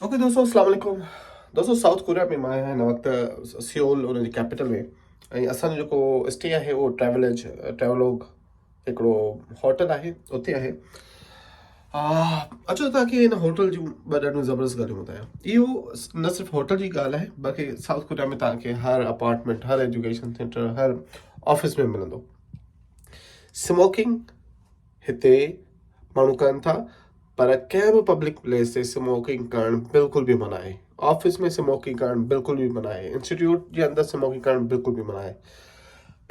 Okay دوستو اسلام عليڪم دوستو سائوٿ ڪوريا ۾ مان آهيان هن وقت سيول ان جي ڪيپيٽل ۾ ۽ اسان جو جيڪو اسٽي آهي اهو ٽريوليج ٽريولوگ هڪڙو هوٽل آهي اتي آهي اچو ته توهان کي هن هوٽل جون ٻه ڏاڍيون زبردست ڳالهيون ٻڌايان اهو نه صرف هوٽل جي ڳالهه آهي بلڪه سائوٿ ڪوريا ۾ توهان کي هر اپارٽمينٽ هر ايجوڪيشن سينٽر هر آفيس ۾ ملندو سموڪنگ هتي ماڻهو ڪن ٿا پر ڪنهن به پبلڪ پليس تي سموڪنگ ڪرڻ بلڪل به منع آهي آفيس ۾ سموڪنگ ڪرڻ بلڪل به منع آهي انسٽيٽيوٽ جي اندر سموڪنگ ڪرڻ بلڪل به منع آهي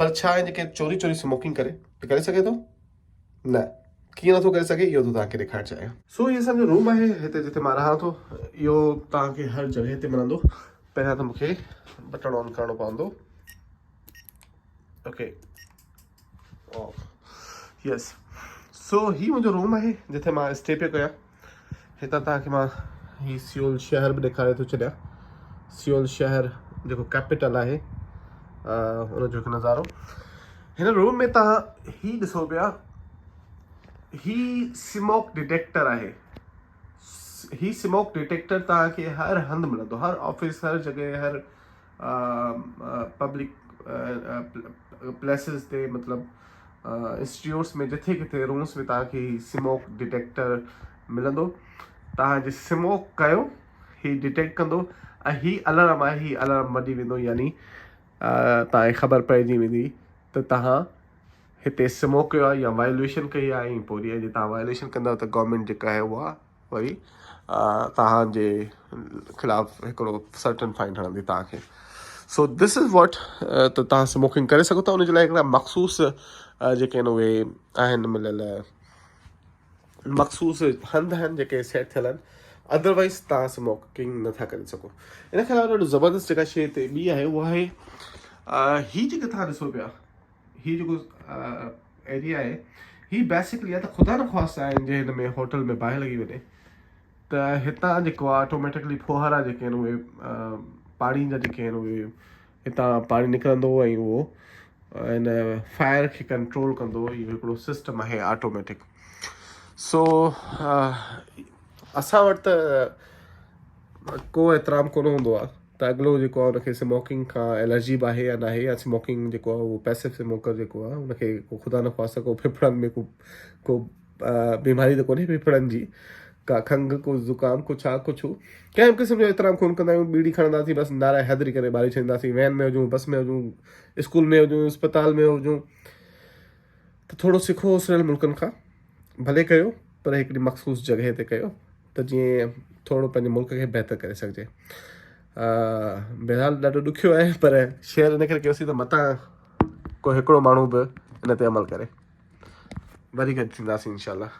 پر ڇا آهي جيڪي چوري چوري سموڪنگ ڪري ته ڪري سگهي ٿو نه ڪيئن نٿو ڪري سگهي اهو ٿو توهان کي ڏيکارڻ چاهيان سو هي اسان جو روم آهي هتي جتي مان رهان ٿو اهو توهان کي هر جڳهه تي ملندو پهريان ته مونکي بٽڻ آن ڪرڻو پوندو اوڪي يس سو هي منهنجو روم آهي جتي مان اسٽي پيو ڪيان هتان توهان کي مان هي سيول شهر به ڏيکاري ٿو ڇڏيان سيول شهر جيڪو ڪيپيٽل آهي ان جو هڪ نظارو هن روم ۾ توهان هي ڏسو پيا هي سموڪ ڊيٽيڪٽر آهي هي سموڪ ڊيٽيڪٽر توهان کي هر هنڌ ملندو هر آفيس هر جڳهه هر پبلڪ پليسز تي مطلب انسٽيٽيوٽس ۾ جٿي ڪٿي رومس ۾ توهان کي هي سموڪ ڊيٽيڪٽر ملندو توهان جي سموڪ ڪيو هي ڊيٽيڪٽ ڪندو ۽ هي الارم آهي هي الارم وڄي ويندو يعني توهان کي خبر پئجي ويندي ته توهان هتي سموڪ ڪيو آهي يا وائليشن ڪئي آهي ۽ پوء جي توهان وائليشن ڪندا ته گورنمينٽ جيڪا آهي اها وري توهان جي خلاف هڪڙو سرٽن فائن هڻندي توهان کي سو دس is what ته توهان سموڪنگ ڪري سگهو ٿا ان جي لاء هڪڙا مخصوص جيڪي آهن اهي آهن مليل مخصوص هنڌ آهن جيڪي سيٽ ٿيل آهن ادروائز توهان سموڪنگ نٿا ڪري سگهو ان کان علاوه ڏاڍو زبردست جيڪا شي هتي ٻي آهي اها آهي هي جيڪي توهان ڏسو پيا هي جيڪو ايريا آهي هي بيسڪلي يا ته خدا نه خواسته آهن جي هن ۾ هوٽل ۾ باهه لڳي وڃي ته هتان جيڪو آهي آٽوميٽڪلي ڦوهارا جيڪي آهن اهي پاڻي جا جيڪي آهن اهي هتان پاڻي نڪرندو ۽ اهو هن فائر کي ڪنٽرول ڪندو اهو هڪڙو سسٽم آهي آٽوميٽڪ سو اسان وٽ ته ڪو احترام ڪونه هوندو آهي ته اڳلو جيڪو آهي ان کي سموڪنگ کان الرجي به آهي يا ناهي يا سموڪنگ جيڪو آهي اهو پيسو سموڪر جيڪو آهي ان کي ڪو خدا نخواسته ڪو ڦڦڙن ۾ ڪو ڪو بيماري ته ڪونهي ڦڦڙن جي ڪا کنگهه ڪو زڪام ڪو ڇا ڪو ڇو ڪنهن به قسم جو احترام ڪونه ڪندا آهيون ٻيڙي کڻنداسين بس نعره حيدري ڪري ٻاري ڇڏينداسين وين ۾ هجون بس ۾ هجون اسڪول ۾ هجون اسپتال ۾ هجون ته ٿورو سکو اسريل ملڪن کان ڀلي ڪيو پر هڪڙي مخصوص جڳهه تي ڪيو ته جيئن ٿورو پنهنجي ملڪ کي بهتر ڪري سگهجي بهرحال ڏاڍو ڏکيو آهي پر شيئر ان ڪري ڪيوسين ته متان ڪو هڪڙو ماڻهو به ان تي عمل ڪري وري گڏ ٿينداسين انشاء الله.